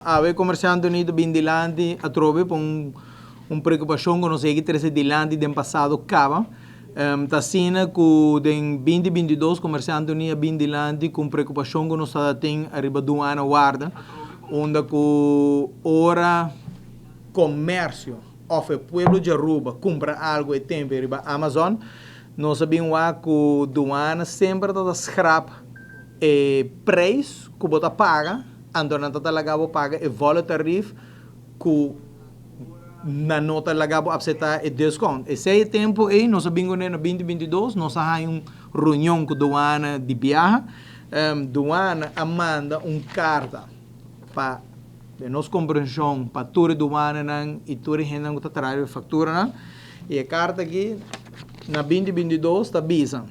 Awe Comerciante Unido bin dilanti atrobe pa un un preocupacion cu nos yegi trece dilanti den pasado caba. Ta asina cu den binti 22 Comerciante Unido a bin dilanti cu un preocupacion cu nos ta tin ariba Douane Warda, unda cu ora comercio of e pueblo di Aruba cumpra algo e tempo riba Amazon, nos a bin wak cu Douane semper ta ta schrap e prijs cu bo ta paga. Anto nan ta ta laga bo paga e volle tarief ku nan no ta laga bo apseptá e deskont. Esei e tempu ei nos a bin kuné na binti 22, nos a haña un reunion ku douane di biaha. Douane a manda un karta pa den nos komprenshon pa tur e douanenan i tur e hendenan ku ta traha riba e fakturanan. I e karta aki na binti 22 ta bisa.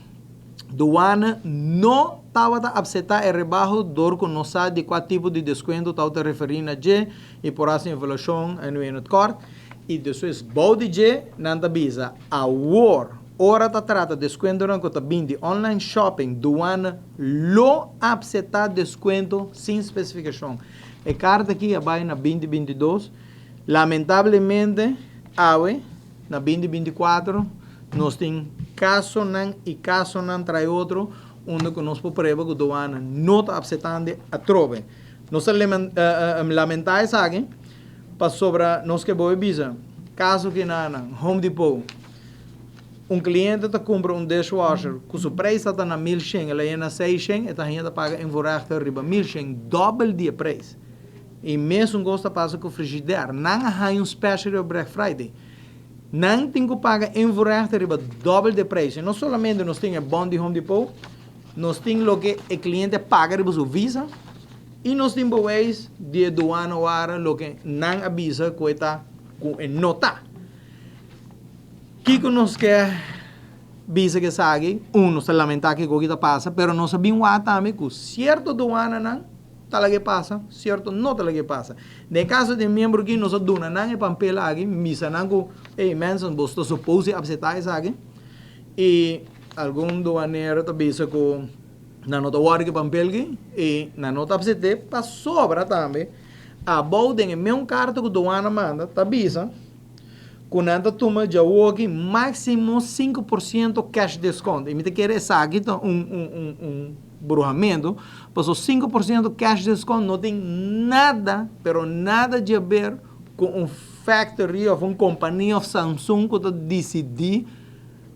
Douane no tabata apseptá e rebaho dor ku no sa di kua tipo di deskuento tabata referí na dje i por hasi evaluashon en in het kort i despues bou di dje nan ta bisa awor ora ta trata deskuentonan ku ta bin di online shopping douane lo apseptá deskuento sin spesifikashon. E karta aki a bai na binti 22. Lamentablemente awe na binti 24 nos tin kasonan i kasonan trai otro unda ku nos por prueba ku douane no ta apseptando atrobe. Nos ta lamentá esaki pasobra nos ke bobe bisa kaso kinanan Home Depot un kliente ta kumpra un dishwasher ku su preis ta na 1100 el a yena 600 e ta haña ta paga invoerrechter riba 1100 dòbel di e preis. E mesun kos ta pasa ku frigider. Nan a haña un special riba Black Friday. Nan tin ku paga invoerrechter riba dòbel di e preis. I no solamente nos tin e bon di Home Depot, nos tin loke e kliente paga riba su visa i nos tin bewijs di e douane wara loke nan a bisa ku e ta ku e no ta. Kiko nos ke bisa ku esaki? Un, nos ta lamentá kiko ki ta pasa, pero nos a bin wak tambe ku sierto douanenan ta lag'é pasa, sierto no ta lag'é pasa. Den e kaso di e miembro aki, nos a duna nan e pampel aki, bisa nan ku, ey mensen, boso ta supos di apseptá esaki. I algun duanero ta bisa ku nan no ta wòrdu ku e pampel aki i nan no ta apsept'é pasobra tambe abou den e meun karta ku duana manda ta bisa ku nan ta tuma djawoki máksimo 5% cash discount. I mi ta kere esaki ta un un un un bruhamentu, paso 5% cash discount no tin nada, pero nada di haber ku un factory òf un kompania òf Samsung ku ta disidí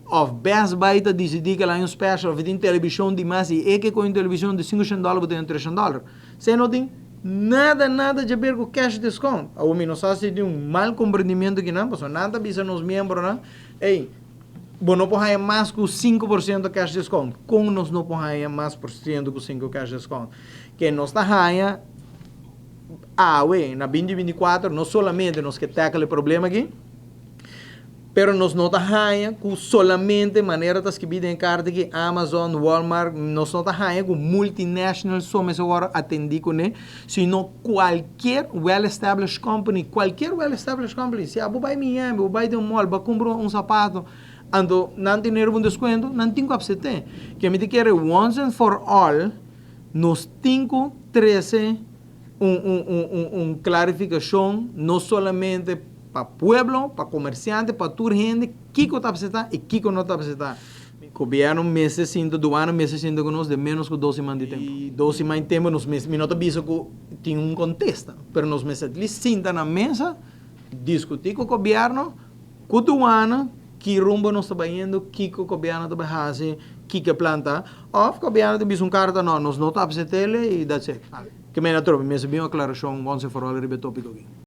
òf Best Buy ta disidí ku el haña un special òf e tin televishon di mas i e ke kohe un televishon di 500 dòler bo tene 300 dòler. Esei no tin nada nada di haber ku cash discount. Awor mi no sa si tin un mal komprendimentu kinan pasobra nan ta bisa nos miembronan, ey, bo no por haña mas ku 5% cash discount. Kon nos no por haña mas por siento ku 5 cash discount? Ke nos ta haña awe na binti 24 no solamente nos ke tackle e problema aki, pero nos no ta haña ku solamente manera ta skibí den e karta aki Amazon, Walmart, nos no ta haña ku multinational so mester wòrdu atendí kuné, sino kualkier well established company, kualkier well established company, si abo bai Miami, bo bai den un mall, bo a kumpra un sapato, anto nan tene riba un deskuento, nan tin ku apsept'é. Ke mi ta kere once and for all nos tin ku trese un un un un un klarifikashon no solamente pa pueblo, pa komersiante, pa tur hende kiko ta apseptá i kiko no ta apseptá. Gobièrnu mester sinta, duana mester sinta ku nos den ménos ku dos siman di tempu. I dos siman di tempu nos mester, mi no ta bisa ku tin un kontesta, pero nos mester at least sinta na mesa, diskutí ku gobièrnu, ku duana, ki rumbo nos ta bayendo, kiko gobièrnu ta bai hasi, kiko e plan ta. Òf gobièrnu ta bisa un karta, no, nos no ta apsept'el i that's it. Ke mena atrobe, mester bin un aklarashon once and for all riba e tópiko aki.